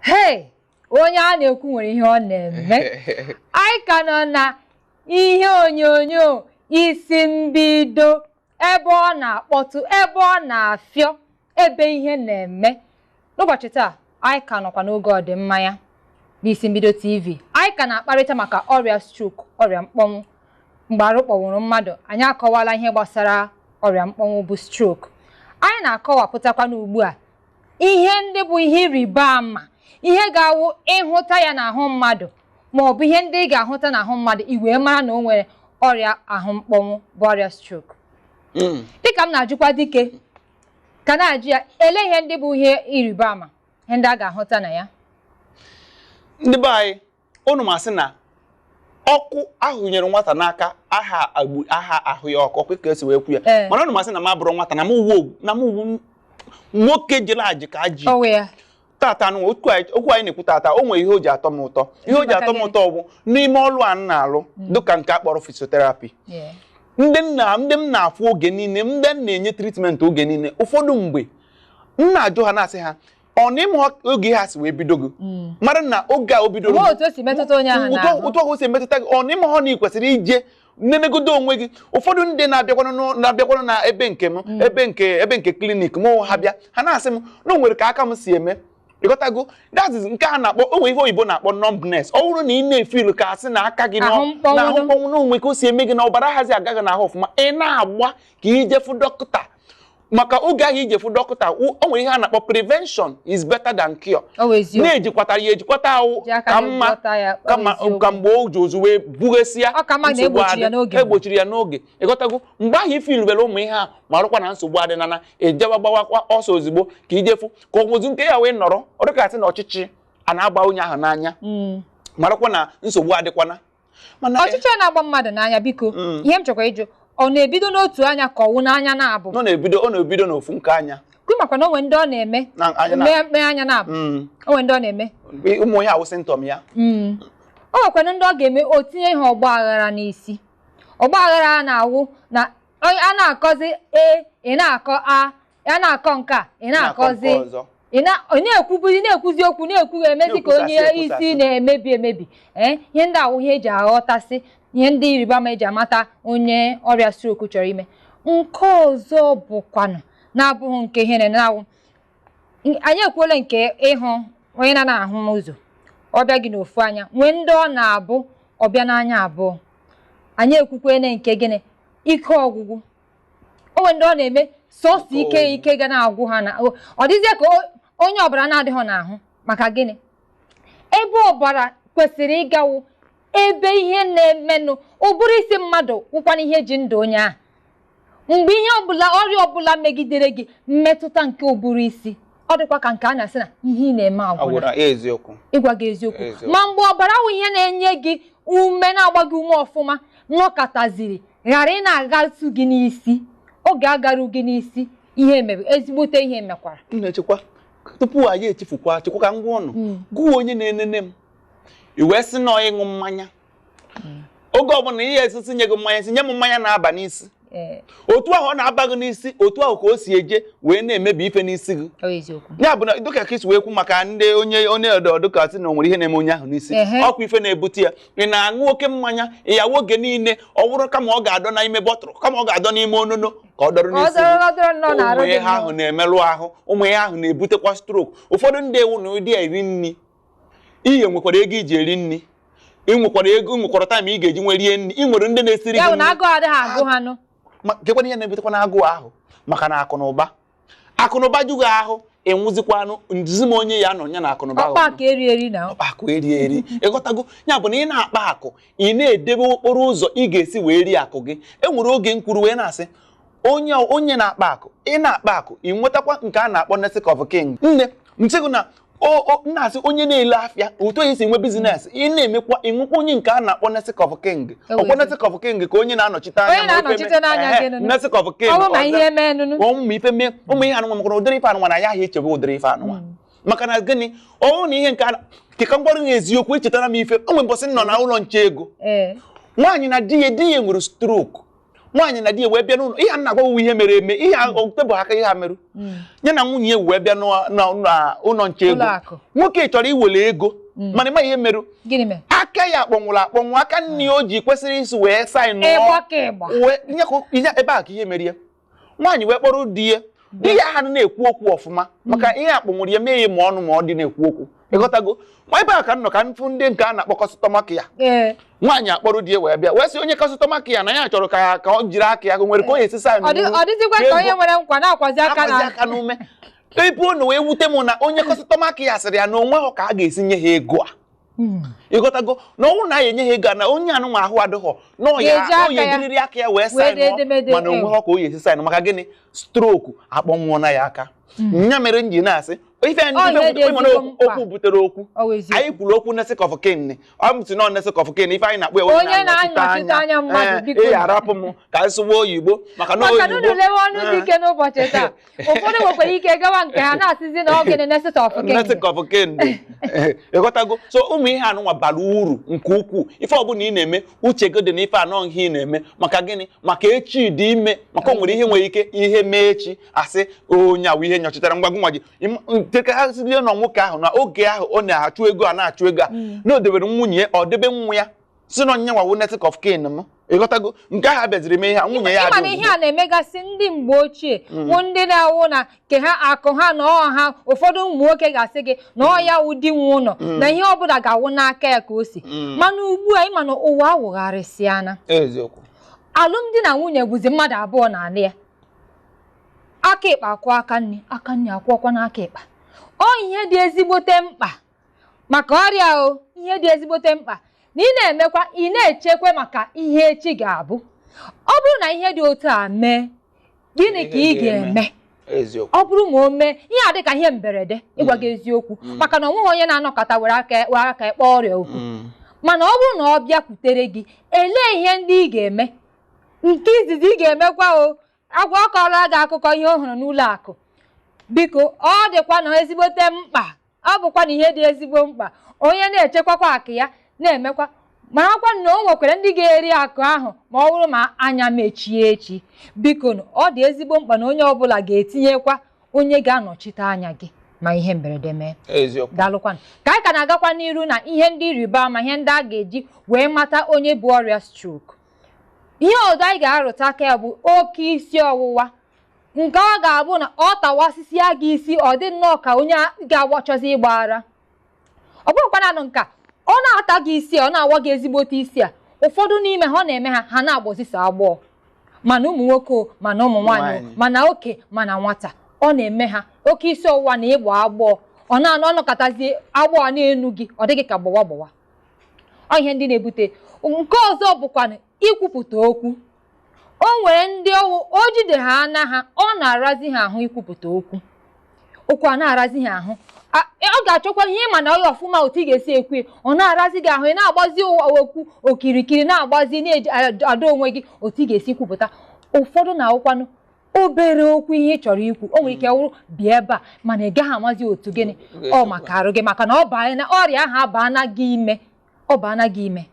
Hey, onye a na-ekwu nwere ihe ọ na-eme. Anyị ka nọ na ihe onyonyo Isi Mbido, ebe ọ na-akpọtụ, ebe ọ na-afịọ, ebe ihe na-eme. N'ụbọchị taa, anyị ka nọkwa n'oge ọdịmma ya n'Isi Mbido TV. Anyị ka na-akparịta maka ọrịa stroke, ọrịa mkpọnwụ. Mgbe arụ kpọnwụrụ mmadụ, anyị akọwala ihe gbasara ọrịa mkpọnwụ bụ stroke. Anyị na-akọwapụtakwa n'ugbu a ihe ndị bụ ihe ịrịba ama, ihe ga-awụ ịhụta ya n'ahụ mmadụ, ma ọ bụ ihe ndị ị ga-ahụta n'ahụ mmadụ i wee mara na o nwere ọrịa ahụ mkpọnwụ bụ ọrịa stroke. Dịka m na-ajụkwa dike ka na-ajụ ya, ele ihe ndị bụ ihe ịrịba ama, ihe ndị a ga-ahụta na ya? Ndị be anyị, unu ma sị na ọkụ ahụ nyere nwata n'aka aha aha ahụ ya ọkụ, ọkụ ka esi wee kwu ya. Mana unu ma sị na m abụrụ nwata, na m uwe na m uwu nwoke jere ajị ka ajị ọwụ ya. Tata nụ, okwu anyị na-ekwu tata, o nwere ihe o ji atọ m ụtọ. Ihe o ji atọ m ụtọ bụ n'ime ọlụ a m na-alụ, dịka nke a kpọrọ physiotherapy. Ndị nna, ndị m na-afụ oge niile, ndị m na-enye treatment oge niile, ụfọdụ mgbe m na-ajụ ha, na-asị ha, ọ na ịma oge ha si wee bido gị, mara na oge a o bidoro Onwe otu o si metụta onye ahụ n'ahụ. Otu ahụ o si emetụta gị, ọ na ịma na ị kwesịrị ije nenegodo onwe gị. Ụfọdụ ndị na-abịakwanụ na ebe nke m, ebe nke clinic m, ha bịa, ha na-asị m na o nwere ka aka m si eme. Ịghọtago? That is nke a na-akpọ, o nwere ihe oyibo na-akpọ numbness. Ọ bụrụ na ị na-efeel ka asị na aka gị Ahụ mkpọnwụ. Na ahụ mkpọnwụ, na onwe ka o si eme gị, na ọbara hazi agaghị n'ahụ ọfụma, ị na-agba ka ije fụ dọkịta. Maka oge ahụ ije fụ dọkịta, o nwere ihe a na-akpọ prevention is better than cure. Ọ bụ eziokwu. Na-ejikwatara ya ejikwata ahụ Ji aka ka gị mma gwọta ya, ọ bụ kama eziokwu. ka mgbe o ji ozu wee bughesia Ọ ka mma na nsogbu egbochiri ya adị. n'oge. Egbochiri ya n'oge, ịghọtago? Mgbe ahụ ifeelubere ụmụ ihe a, ma rụkwa na nsogbu adịnana, ejewa gbawakwa ọsọ ozugbo ka ijefu ka ọgwụzu nke ya wee nọrọ. Ọ dịka na ọchịchị a na-agba onye ahụ n'anya, marakwa na nsogbu adịkwana, mana Ọchịchị a na-agba mmadụ n'anya, biko, ihe m chọkwa ịjụ, ọ na-ebido n'otu anya ka ọwụ n'anya na-abụ? Ọ na-ebido n'ofu nke anya. Kwe makwa na o nwere ndị ọ na-eme Na anya na mee mee anya na-abụ. O nwere ndị ọ na-eme. Ụmụ ihe awụ symptom ya. O nwekwana ndị ọ ga-eme, o tinye ihe ọgba aghara n'isi. Ọgba aghara a na-awụ na a na-akọzi e, ị na-akọ a, a na-akọ nke a, ị na-akọzi Na-akọ nke ọzọ. ị na-ekwubu, ị na-ekwuzi okwu, na-ekwu, emezi ka onye Na-ekwusasị, ekwusasị. isi na-emebi emebi. Ee, ihe ndị awụ ihe eji aghọtasị ihe ndị ịrịba ama eji amata onye ọrịa stroke chọrọ ime. Nke ọzọ bụkwanụ na-abụghị nke ihe na-awụ, anyị ekwuola nke ịhụ onye na-ahụ ụzọ, ọbịa gị n'ofu anya, nwee ndị ọ na-abụ ọbịa n'anya abụọ. Anyị ekwukwene nke gịnị, ike ọgwụgwụ. O nwere ndị ọ na-eme sọsọ ike ọgwụgwụ. Ike ga na-agwụ ha na ọ dịzie ka onye ọbara na-adịghị n'ahụ. Maka gịnị? Ebe ọbara kwesịrị ịgawu, ebe ihe na-emenụ ụbụrụ isi mmadụ wụkwana ihe ji ndụ onye ahụ. Mgbe ihe ọbụla, ọrịa ọbụla megidere gị, mmetụta nke ụbụrụ isi, ọ dịkwa ka nke a na-asị na ihe ị na-eme agwụla. Agwụra, eziokwu. Ịgwa gị eziokwu, Eziokwu. ma mgbe ọbara wụ ihe na-enye gị ume, na-agba gị ume ọfụma, nọkọtaziri ghara ị na-agatụ gị n'isi, oge agaru gị n'isi, ihe mere ezigbote ihe mekwara. M na-echekwa tupu anyị echefukwa, chekwa ka m gwa ụnụ, gụwa onye na-enene m, i wee sị nọ ịṅụ mmanya oge ọbụla ihe esisi nye gị mmanya, si nye m mmanya na-aba n'isi. Otu ahụ ọ na-aba gị n'isi, otu ahụ ka o si eje wee na-emebi ife n'isi gị. Ọ eziokwu. Ya bụ na dịka ka isi wee kwu maka ndị onye ọdọ, dịka sị na o nwere ihe na-eme onye ahụ n'isi, ọkwa ife na-ebute ya. Ị na-aṅụ oke mmanya ịyawa oge niile, ọ bụrụ kama ọ ga-adọ n'ime bọtụlụ, kama ọ ga-adọ n'ime onono, ka ọ dọrọ Ọ n'isi dọrọ gị. ọ dọrọ nnọọ na-arụ Ụmụ gị ihe nnọọ. ahụ na-emerụ ahụ, ụmụ ihe ahụ na-ebutekwa stroke. Ụfọdụ ndị ewu na ụdị eri nri, ihe nwekwara ego iji eri nri, ị nwekwara ego, ị nwekwara time ị ga-eji nwe rie nri, ị nwere ndị na-esiri Ya gị bụ na nri. agụụ adịghị agụ ha nụ. Ma kekwana ihe na-ebutekwa na agụụ ahụ, maka na akụ na ụba jughị ahụ, ịnwụzikwanụ nduzi m onye ya nọ ya na akụ na ụba ahụ. Ọkpa ka eri eri na Ọkpa akụ eri eri, ịghọtago? Ya bụ na ị na-akpa akụ, ị na-edebe okporo ụzọ ị ga-esi wee rie akụ gị. E nwere oge m kwuru wee na-asị onye na-akpa akụ, ị na-akpa akụ, ị nwetakwa nke a na-akpọ Neck of King. Nne nsị gị na o na-asị onye na-ele afịa, otu onye si nwe business, ị na-emekwa, ịnwekwa onye nke a na-akpọ Neck of King. Ọkwa Neck of King ka onye na-anọchite anya Onye ma ife na-anọchite n'anya gị nụnụ. Neck of King. Ọ bụrụ ma ọzọ. ihe mee nụnụ. Ụmụ ife mee, ụmụ ihe anụnwa, makana ụdịrị ife anụnwa na ya ahụ echebe ụdịrị ife anụnwa. Maka na gịnị? Ọ bụrụ na ihe nke a keka mgbarụ na eziokwu, echetara m ife o nwere mbọsị m nọ na ụlọ nche ego. Nwaanyị na di ya nwere stroke. Nwaanyị na di ya wee bịa n'ụlọ, ihe a na-agwa wụ ihe mere eme, ihe a tebụl aka ihe a merụ. Ya na nwunye ya wee bịa n'ụlọ nche ego. Ụlọ akụ. Nwoke chọrọ iwere ego, mana ịma ihe merụ? Gịnị mere? Aka ya kpọnwụrụ akpọnwụ, aka nne o ji kwesịrị isi wee sign Ịgba ka ịgba. Wee nye ka ihe ebe a ka ihe mere ya. Nwaanyị wee kpọrọ di ya, di ya ha na-ekwu okwu ọfụma, maka ihe a kpọnwụrụ ya mee ya ma ọnụ ma ọ dị na-ekwu okwu, ịghọtago? Ma ebe a ka m nọ ka m fụ ndị nke a na-akpọ customer care. Nwaanyị akpọrọ di ya wee bịa, wee sị onye customer care na ya chọrọ ka ọ jiri aka ya nwere ka o esi sign. Ọ dịzikwa ka onye nwere nkwa na-akwazi aka akwazi na aka n'ume ebe ọ na wee wute m na onye customer care sịrị ya na onwe ha ka a ga-esi nye ha ego a. Ịghọtago? Na ọnwụ na ya enye ha ego a na onye anụnwa ahụ adịghọ na ọ ya Ga-eji aka ọ ya ya ejiriri aka ya wee wee sign. dee edemede. Mana onwe ha ka o ya esi sign, maka gịnị? Stroke akpọnwụọna ya aka. Nya mere m ji na-asị ife Ọ ihe dị ife mana ezigbo mkpa. okwu butere okwu. Ọ wụ eziokwu. Anyị kwuru okwu next of kin. Ọ m si nọ next of kin, ife anyị na-akpọ ya Onye na-anọchite anya mmadụ, biko. Ị arapụ m ka m sụwa oyibo maka na Maka na oyibo unu lewe ọnụ dị ike n'ụbọchị taa, ụfọdụ nwekwara ike gawa nke ha na-asịzi na ọ gịnị, next of kin. Next of kin. Ịghọtago? So ụmụ ihe anụnwa bara uru nke ukwuu. Ife ọbụla ị na-eme, uche gị dị na ife anọ ihe ị na-eme, maka gịnị? Maka echi dị ime, maka o nwere ihe nwere ike ihe mee echi, asị onye awụ ihe nyochitere ngwa gị nwa gị dịka ha site na nwoke ahụ na oge ahụ ọ na-achụ ego a na-achụ ego a na o debere nwunye ya, ọ debe nwa ya, si na onye nwawo next of kin m. Ịghọtago? Nke ahụ abịaziri mee ihe a nwunye ya Ịma na adị ihe a na-emegasị ndị mgbe ochie bụ ndị na-awụ na ke ha akụ ha na ọha. Ụfọdụ ụmụ nwoke ga-asị gị na ọ ya wụ di nwe ụlọ, na ihe ọbụla ga-awụ n'aka ya ka o si. Mana ugbu a, ịma na ụwa awụgharịsịana. Eziokwu. Alụmdi na nwunye bụzi mmadụ abụọ na alị ya. Aka ịkpa akwụ aka nne, aka nne akwụọkwa n'aka ịkpa. Ọ ihe dị ezigbote mkpa maka ọrịa o, ihe dị ezigbote mkpa na ị na-emekwa, ị na-echekwa maka ihe echi ga-abụ. Ọ bụrụ na ihe dị otu a mee, gịnị ka ị ga-eme? Eziokwu. Ọ bụrụ ma o mee ihe a dịka ihe mberede, ịgwa gị eziokwu, maka na ọ nweghị onye na-anọkọta were aka kpọọ ọrịa okwu. Mana ọ bụrụ na ọ bịakwutere gị, elee ihe ndị ị ga-eme? Nke izizi ị ga-emekwa, o agwa ọ kọọla gị akụkọ ihe ọ hụrụ n'ụlọ akụ. Biko, ọ dịkwa na ezigbote mkpa, ọ bụkwa na ihe dị ezigbo mkpa onye na-echekwakwa akụ ya na-emekwa, marakwa na o nwekwara ndị ga-eri akụ ahụ ma ọ bụrụ ma anya mechie echi. Biko, ọ dị ezigbo mkpa na onye ọbụla ga-etinyekwa onye ga-anọchite anya gị ma ihe mberede mee. Eziokwu. Daalụkwanụ. Ka anyị ka na-agakwa n'iru na ihe ndị ịrịba ama, ihe ndị a ga-eji wee mata onye bụ ọrịa stroke, ihe ọzọ anyị ga-arụta aka ya bụ oke isi ọwụwa, nke ọ ga-abụ na ọ tawasịsịa gị isi, ọ dị nnọọ ka onye ga-agbachọzi ịgba ara. Ọ bụrụkwa naanị nke a, ọ na-ata gị isi, ọ na-awa gị ezigbote isi a. Ụfọdụ n'ime ha, ọ na-eme ha, ha na-agbọsịsọ agbọọ, mana ụmụ nwoke o, mana ụmụ nwaanyị o, Nwaanyị. mana oke mana nwata, ọ na-eme ha oke isi ọwụwa na ịgbọ agbọọ. Ọ na-anọ ọnọkọtazie agbọọ na-enu gị, ọ dịghị ka gbọwa gbọwa. Ọ ihe ndị na-ebute. Nke ọzọ bụkwa ikwupụta okwu. O nwere ndị ọwụ o jide ha ana ha, ọ na-arazi ha ahụ ikwupụta okwu. Okwu a na-arazi ha ahụ. Ọ ga-achọkwa ihe ịma na ọya ọfụma otu ị ga-esi ekwu ya. Ọ na-arazi gị ahụ, ị na-agbazi ụwa okwu okirikiri, na-agbazi, na-eji adọ onwe gị otu ị ga-esi kwupụta. Ụfọdụ na-awụkwanụ obere okwu ihe ị chọrọ ikwu, o nwere ike wụrụ bịa ebe a, mana ị gaghị amazi otu gịnị ọ maka arụ gị, maka na ọ baa na ọrịa ahụ abaana gị ime, ọ baana gị ime.